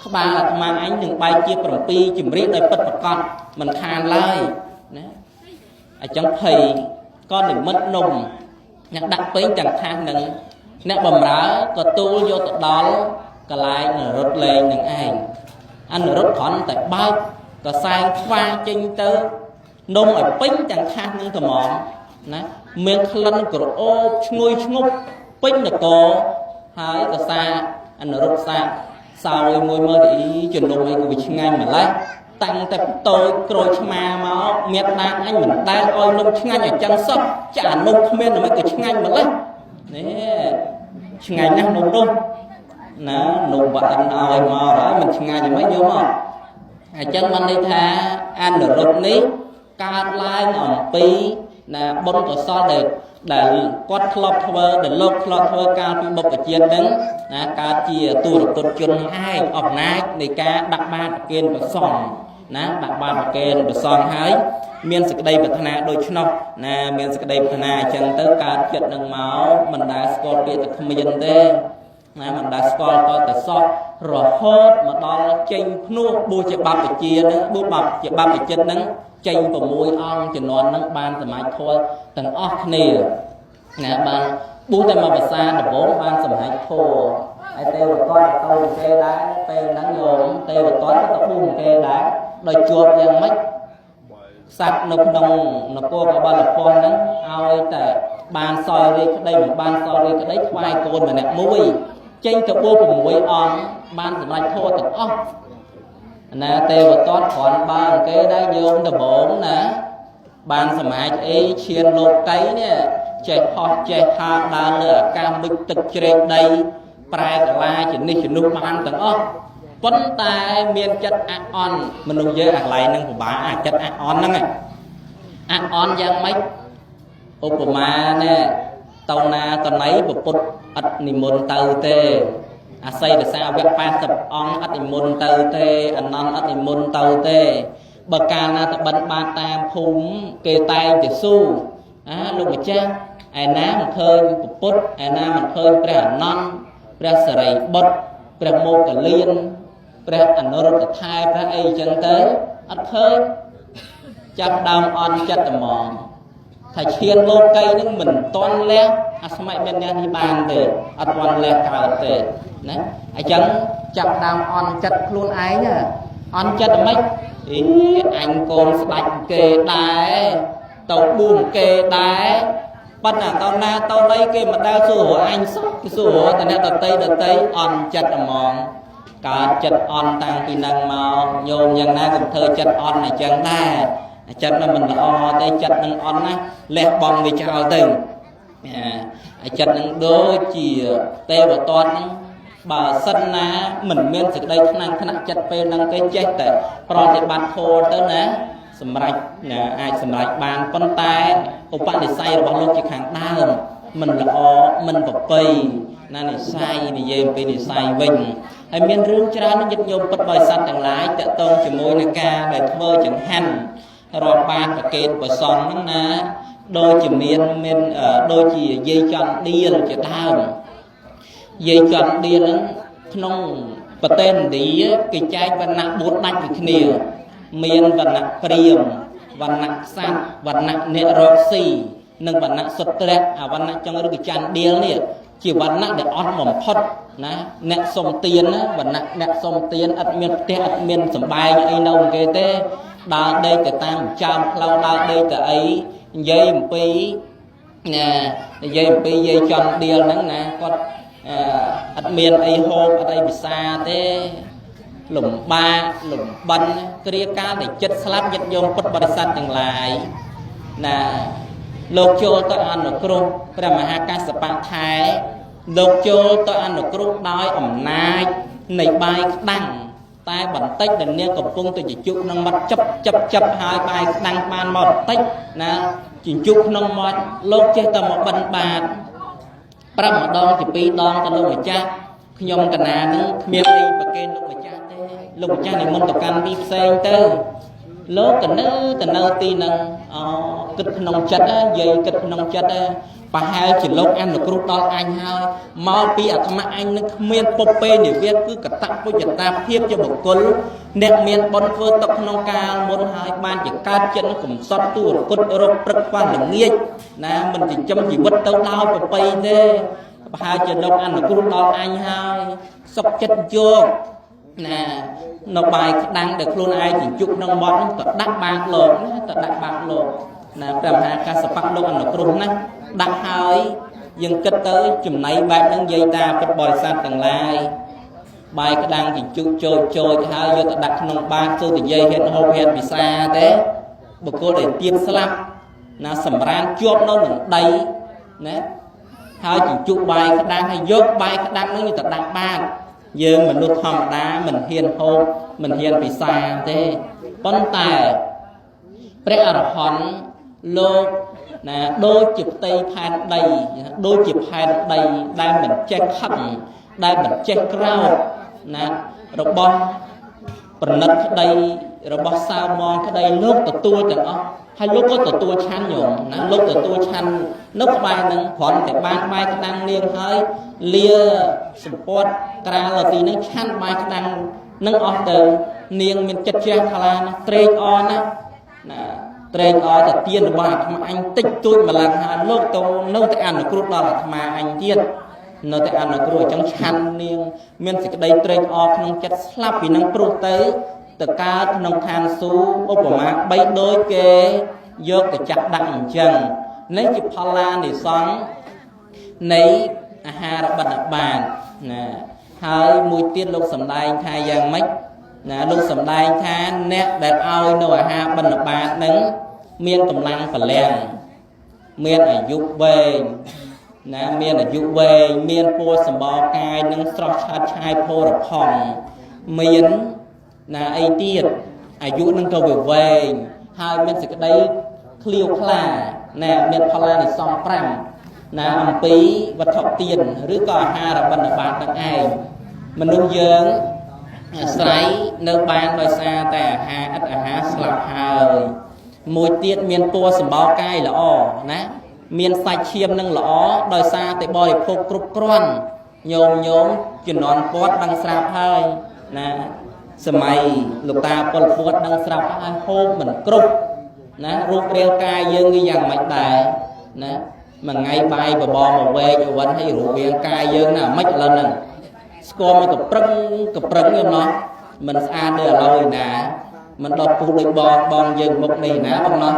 ក្បាលអាត្មាអញនឹងបែកជា7ជំរាបដោយពិតប្រកបមិនខានឡើយណា អញ្ចឹងភ័យក៏និមិត្តនំអ្នកដាក់ពេញទាំងថាសនឹងអ្នកបំរើក៏ទូលយកទៅដល់កន្លែងនរុត្តលេងនឹងឯងអនុរុទ្ធគ្រាន់តែបើកកសែងខ្វាចេញទៅនំឲ្យពេញទាំងថាសនឹងត្មងណាមានក្លិនក្រអូបឈ្ងុយឈ្ងប់ពេញនគរហើយកសាអនុរុទ្ធសាសោយមួយមើលទៅអីជំនុំអីក៏វាឆ្ងាញ់ម្ល៉េះតាំងតែតូចក្រូចឆ្មាមកមេដាអញមិនដែលឲ្យនំឆ្ងាញ់អញ្ចឹងសោះចាអានំគ្មានមិនក៏ឆ្ងាញ់ម្ល៉េះនេះឆ្ងាញ់ណាស់នំនោះណានំបាអិនឲ្យមកហើយមិនឆ្ងាញ់ហ្មងយកមកអញ្ចឹងបានន័យថាអនុរុទ្ធនេះកើតឡើងអំពីណាបុណ្យកុសលដែលគាត់ធ្លាប់ធ្វើដែលលោកធ្លាប់ធ្វើកាលពីបុព្វជាតិហ្នឹងណាកើតជាទូរគុតជនឯងអំណាចនៃការដាក់បាតប្រគេនប្រសង់ណាដាក់បាតប្រគេនប្រសង់ហើយមានសេចក្តីប្រាថ្នាដូច្នោះណាមានសេចក្តីប្រាថ្នាអញ្ចឹងទៅកើតចិត្តនឹងមកមិនដែលស្គាល់ពាក្យតែគ្មានទេណាមិនដែលស្គាល់តតែសោះរហូតមកដល់ចេញភ្នោះបួសជាបព្វជិហ្នឹងបួសបព្វជាបព្វជិតហ្នឹងចេញ6អង្គជំនាន់ហ្នឹងបានសមាជធម៌ទាំងអស់គ្នាណាបានបួសតែមួយភាសាដំបូងបានសមាជធម៌ហើយទេវទត្តទៅគេដែរពេលហ្នឹងញោមទេវទត្តក៏ទៅបួសគេដែរដោយជាប់យ៉ាងម៉េចសត្វនៅក្នុងនគរកបលពន្ធហ្នឹងឲ្យតែបានសោយរាជក្តីមិនបានសោយរាជក្តីថ្វាយកូនម្នាក់មួយចេញទៅបួស6អង្គបានសម្រេចធម៌ទាំងអស់ណាទេវទត្តគ្រាន់បើគេដែរញោមដំបងណាបានសមាជអីឈានលោកីនេះចេះហោះចេះហើរដើរលើអាកាសមុជទឹកជ្រែកដីប្រែកាឡាជានេះជំនុះបានទាំងអស់ប៉ុន្តែមានចិត្តអអន់មនុស្សយើងអាកន្លែងហ្នឹងពិបាកអាចិត្តអអន់ហ្នឹងអអន់យ៉ាងម៉េចឧបមាណែតោណាតណៃពពុទ្ធអត់និមន្តទៅទេអាស័យរសាវៈ80អង្គអត់និមន្តទៅទេអនន្តអត់និមន្តទៅទេបើកាលណាតបិណ្ឌបាតតាមភូមិគេតែងតែស៊ូអាលោកម្ចាស់ឯណាមិនឃើញពពុទ្ធឯណាមិនឃើញព្រះអនន្តព្រះសិរីបុត្រព្រះមោគលានព្រះអនុរុទ្ធថែព្រះអីចឹងទៅអត់ឃើញចាប់ដើមអន់ចិត្តត្មងថាឈានលោកីនឹងមិនតន់លះអាស្មៃមានអ្នកនេះបានទេអត់តន់លះកើតទេណាអញ្ចឹងចាប់ដើមអន់ចិត្តខ្លួនឯងអន់ចិត្តមិនអីអញកូនស្ដាច់គេដែរទៅបួងគេដែរប៉ុន្តែតណាតណីគេមិនដែលសួរអញសោះគេសួរតែអ្នកដតីដតីអន់ចិត្តហ្មងកើតចិត្តអន់តាំងពីនឹងមកញោមយ៉ាងណាកុំធ្វើចិត្តអន់អញ្ចឹងដែរចិត្តនឹងមិនល្អទេចិត្តនឹងអន់ណាលះបង់វាចោលទៅអាចិត្តនឹងដូចជាទេវទត្តហ្នឹងបើសិនណាមិនមានសេចក្តីថ្នាំងថ្នាក់ចិត្តពេលហ្នឹងទេចេះតែប្រតិបត្តិធម៌ទៅណាសម្រេចណាអាចសម្រេចបានប៉ុន្តែឧបនិស្ស័យរបស់លោកជាខាងដើមមិនល្អមិនប្រពៃណានិស័យនិយាយអំពីនិស័យវិញហើយមានរឿងច្រើនញាតិញោមពុទ្ធបរិស័ទទាំងឡាយតកតងជាមួយនឹងការដែលធ្វើចង្ហាន់រាប់បាតប្រកេតប្រសង់ហ្នឹងណាដូចជាមានដូចជាយាយចន្ទដៀលជាដើមយាយចន្ទដៀលហ្នឹងក្នុងប្រទេសឥណ្ឌាគេចែកវណ្ណៈ4ដាច់ពីគ្នាមានវណ្ណៈព្រាហ្មណ៍វណ្ណៈក្សត្រវណ្ណៈអ្នករកស៊ីនិងវណ្ណៈសុត្រៈអាវណ្ណៈចុងឬក៏ចន្ទដៀលនេះជាវណ្ណៈដែលអត់បំផុតណាអ្នកសុំទានណាវណ្ណៈអ្នកសុំទានអត់មានផ្ទះអត់មានសំបែងអីនៅគេទេដើរដេកទៅតាមចើមផ្លូវដើរដេកទៅអីនិយាយអំពីណានិយាយអំពីយាយចន្ទដៀលហ្នឹងណាគាត់អត់មានអីហូបអត់អីពិសាទេលំបាកលំបិនគ្រាកាលដែលចិត្តស្លាប់ញាតិញោមពុទ្ធបរិស័ទទាំងឡាយណាលោកចូលទៅអនុគ្រោះព្រះមហាកស្សបៈថែលោកចូលទៅអនុគ្រោះដោយអំណាចនៃបាយក្តាំងតែបន្តិចដែលនាងកំពុងទៅជជុក្នុងមាត់ចាប់ចាប់ចាប់ហើយបាយក្តាំងបានមកបន្តិចណាជជុក្នុងមាត់លោកចេះតែមកបិណ្ឌបាតប្រាប់ម្ដងជាពីរដងទៅលោកម្ចាស់ខ្ញុំកណានឹងគ្មានអីប្រគេនលោកម្ចាស់ទេលោកម្ចាស់និមន្តទៅកម្មទីផ្សេងទៅ លោកក៏នៅទៅនៅទីនឹងអគិតក្នុងចិត្តនិយាយគិតក្នុងចិត្តប្រហែលជាលោកអនុគ្រោះដល់អញហើយមកពីអាត្មាអញនឹងគ្មានពុពេនិវាទគឺកតពុញ្ញតាភាពជាបុគ្គលអ្នកមានបុណ្យធ្វើទុកក្នុងកាលមុនហើយបានជាកើតចិត្តនឹងកំសត់ទូរគុតរកព្រឹកខ្វះល្ងាចណាមិនចិញ្ចឹមជីវិតទៅដោយប្រពៃទេប្រហែលជាលោកអនុគ្រោះដល់អញហើយសុខចិត្តយកណានៅបាយក្តាំងដែលខ្លួនឯងជញ្ជុកក្នុងមាត់នោះទៅដាក់បាតលោកណាទៅដាក់បាតលោកណាព្រះមហាកាសបៈលោកអនុគ្រោះណាដាក់ហើយយើងគិតទៅចំណៃបែបហ្នឹងយាយតាពុទ្ធបរិស័ទទាំងឡាយបាយក្តាំងជញ្ជុកចូលចូលហើយយកទៅដាក់ក្នុងបាតសូត្រនិយាយហ៊ានហូបហ៊ានពិសាទេបុគ្គលដែលទៀបស្លាប់ណាសម្រានជាប់នៅនឹងដីណាហើយជញ្ជុកបាយក្តាំងហើយយកបាយក្តាំងហ្នឹងទៅដាក់បាតយើងមនុស្សធម្មតាមិនហ៊ានហូបមិនហ៊ានពិសាទេប៉ុន្តែព្រះអរហន្តលោកណាដូចជាផ្ទៃផែនដីដូចជាផែនដីដែលមិនចេះខឹងដែលមិនចេះក្រោធណារបស់ប្រណិតក្តីរបស់សៅមងក្តីលោកទទួលទាំងអស់ហើយលោកក៏ទទួលឆាន់ញោមណាលោកទទួលឆាន់នៅក្បែរនឹងគ្រាន់តែបានបាយក្តាំងនាងហើយលាសម្ពាត់ក្រាលទីនឹងឆាន់បាយក្តាំងនឹងអស់ទៅនាងមានចិត្តជ្រះថ្លាណាស់ត្រេកអរណាស់ណាត្រេកអរទៅទានរបស់អាត្មាអញតិចតួចម្លងហើយលោកទៅនៅតែអនុគ្រោះដល់អាត្មាអញទៀតនៅតែអនុគ្រោះអញ្ចឹងឆាន់នាងមានសេចក្តីត្រេកអរក្នុងចិត្តស្លាប់ពីនឹងព្រោះទៅទៅកើតក្នុងឋានសួគ៌ឧបមាបីដូចគេយកទៅចាក់ដាក់អញ្ចឹងនេះជាផល្លានិសង្សនៃអាហារបិណ្ឌបាតណាហើយមួយទៀតលោកសំដែងថាយ៉ាងម៉េចណាលោកសំដែងថាអ្នកដែលឲ្យនៅអាហារបិណ្ឌបាតនឹងមានកម្លាំងពលំមានអាយុវែងណាមានអាយុវែងមានពោលសម្បល់កាយនឹងស្រស់ឆាតឆាយផូរផង់មានណាអីទៀតអាយុនឹងក៏វាវែងហើយមានសេចក្តីឃ្លាវខ្លាណាមានផល្លានិសង្ស5ណាអំពីវត្ថុទានឬក៏អាហារបិណ្ឌបាតនឹងឯងមនុស្សយើងអាស្រ័យនៅបានដោយសារតែអាហារឥតអាហារស្លាប់ហើយមួយទៀតមានពណ៌សម្បល់កាយល្អណាមានសាច់ឈាមនឹងល្អដោយសារតែបរិភោគគ្រប់គ្រាន់ញោមញោមជំនាន់ពាត់ដឹងស្រាប់ហើយណាសម័យលោកតាប៉ុលពតដឹងស្រាប់ហើយហូបមិនគ្រប់ណារូបរាងកាយយើងគឺយ៉ាងម៉េចដែរណាមួយថ្ងៃបាយបបរមកវែកអវិនហើយរូបរាងកាយយើងណាមិនឥឡូវហ្នឹងស្គមមកកប្រឹងកប្រឹងយំណោះមិនស្អាតដូចឥឡូវឯណាមិនដល់ពុះដូចបងបងយើងមុខនេះណាបងណោះ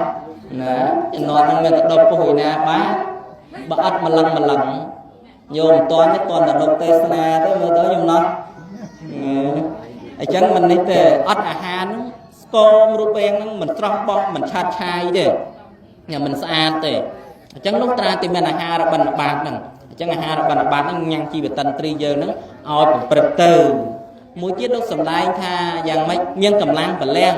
ណាជំនាន់ហ្នឹងមានតែដល់ពុះឯណាបាទបើអត់ម្លឹងម្លឹងញោមមិនតាន់ទេតាន់តែលោកទេសនាទៅមើលទៅញោមណោះអញ្ចឹងមិននេះទេអត់អាហារហ្នឹងស្គមរូបរាងហ្នឹងមិនស្រស់បោះមិនឆាតឆាយទេមិនស្អាតទេអញ្ចឹងលោកត្រាតែមានអាហារបិណ្ឌបាតហ្នឹងអញ្ចឹងអាហារបិណ្ឌបាតហ្នឹងញ៉ាំងជីវតិនត្រីយើងហ្នឹងឲ្យប្រព្រឹត្តទៅមួយទៀតលោកសំដែងថាយ៉ាងម៉េចមានកម្លាំងពលំ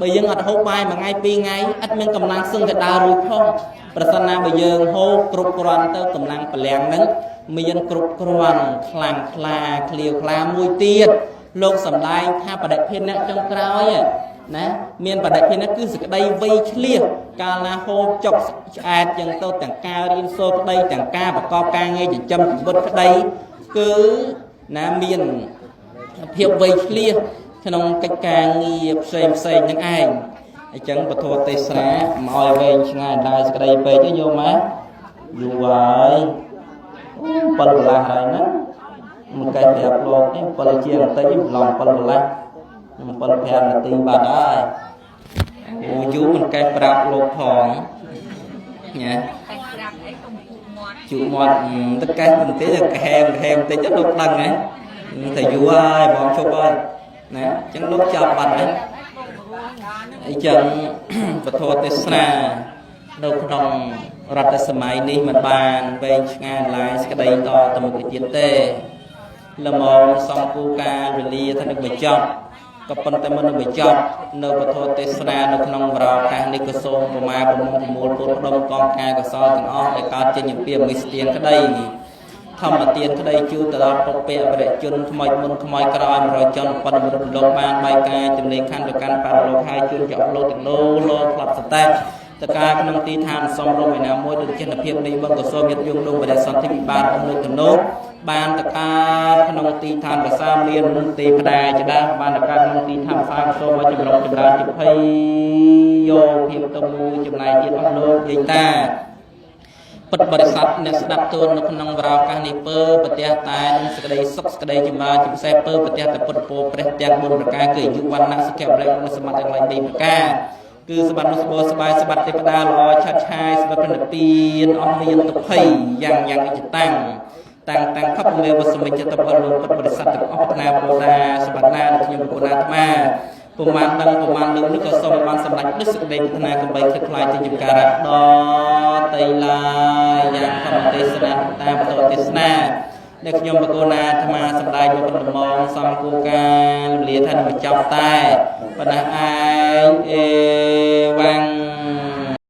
បើយើងអត់ហូបបាយមួយថ្ងៃពីរថ្ងៃអត់មានកម្លាំងសឹងទៅដើររួចផងប្រសិនណាបើយើងហូបគ្រប់គ្រាន់ទៅកម្លាំងពលំហ្នឹងមានគ្រប់គ្រាន់ខ្លាំងក្លាឃ្លាវខ្លាមួយទៀតលោកសំដែងថាបដិភិនៈចុងក្រោយណាមានបដិភិនៈគឺសេចក្តីវៃឆ្លៀសកាលណាហូបចុកឆ្អែតចឹងទៅទាំងការរៀនសូត្រក្តីទាំងការប្រកបការងារចិញ្ចឹមជីវិតក្តីគឺណាមានភាពវៃឆ្លៀសក្នុងកិច្ចការងារផ្សេងផ្សេងនឹងឯងអញ្ចឹងពធទេសនាមកឲ្យវែងឆ្ងាយដល់សេចក្តីពេកទេញោមណាយូរហើយ7កន្លះហើយណាមួយកែប្រាប់លោកនេះ7ជាងបន្តិចឡង7កន្លះ7 5នាទីបាត់ហើយអូយូរមិនកែប្រាប់លោកផងញ៉ាជក់មាត់ទឹកកែបន្តិចកែមកែបន្តិចទៅលោកដឹងហ៎តែយូរហើយបងជប់ហើយណាអញ្ចឹងលោកចាប់បាត់ហើយអញ្ចឹងពធទេសនានៅក្នុងរដ្ឋសម័យនេះមិនបានវែងឆ្ងាយឡាយសេចក្តីតទៅមុខទៀតទេល្មមសំគូការវេលាថានឹងបញ្ចប់ក៏ប៉ុន្តែមុននឹងបញ្ចប់នៅពធទេសនានៅក្នុងវរឱកាសនេះក៏សូមប្រមាប្រមុំប្រមូលពុទ្ធដុំកងការកសលទាំងអស់ដែលកើតចេញពីមិស្ទៀងក្តី ធម្មទានក្តីជូនទៅដល់ពុព្វវរជនថ្មីមុនថ្មីក្រោយ100ជនប៉ុនមរុលោកបានបាយកាយទំនេរខណ្ឌទៅកាន់បរលោកហើយជូនចောက်លោកទាំងលោលោកផ្លាប់សតេតកាក្នុងទីឋានសំរុំឯណាមួយដូចចេនភាពនៃបុណ្យកុសលញាតិយោងដងបរិសន្ធិពិបាលអមលោកទាំងនោះបានតកាក្នុងទីឋានប្រសាមានមនុស្សទេវតាជាដើមបានតកាក្នុងទីឋានប្រសាកុសលមកចម្រុងចម្រើនជាភ័យយោភាពទៅមួយចំណែកទៀតអស់លោកយាយតាពុទ្ធបរិស័ទអ្នកស្ដាប់ទូននៅក្នុងវរោកាសនេះពើប្រទះតែនឹងសេចក្តីសុខសេចក្តីចម្រើនជាពិសេសពើប្រទះតែពុទ្ធពោព្រះទាំង4ប្រការគឺអាយុវណ្ណៈសុខៈពលៈនិងសមត្ថទាំងឡាយ3ប្រការគឺសម្បត្តិនោះសបោសបាយសម្បត្តិទេវតាល្អឆាត់ឆាយសម្បត្តិព្រះនិព្វានអស់មានទុភ័យយ៉ាងយ៉ាងអិចតាំងតាំងតាំងខពមេវសមិច្ចតបលោកពុទ្ធបរិស័ទទាំងអស់ប្រាថ្នាពោតាសម្បត្តិណាដែលខ្ញុំប្រគុណអាត្មាពុំបានដឹងពុំបានលើកនេះក៏សូមបានសម្រេចដូចសេចក្តីប្រាថ្នាកំបីខិតខ្លាយជាចំការៈដល់តីឡាយយ៉ាងធម្មទេសនាតាមបន្តទេសនាដែលខ្ញុំបកូណាអាត្មាសម្ដែងមកប៉ុណ្ណមងសំគូកាលលាថានឹងបញ្ចប់តែប៉ុណ្ណេះឯងអេវ៉ាំង។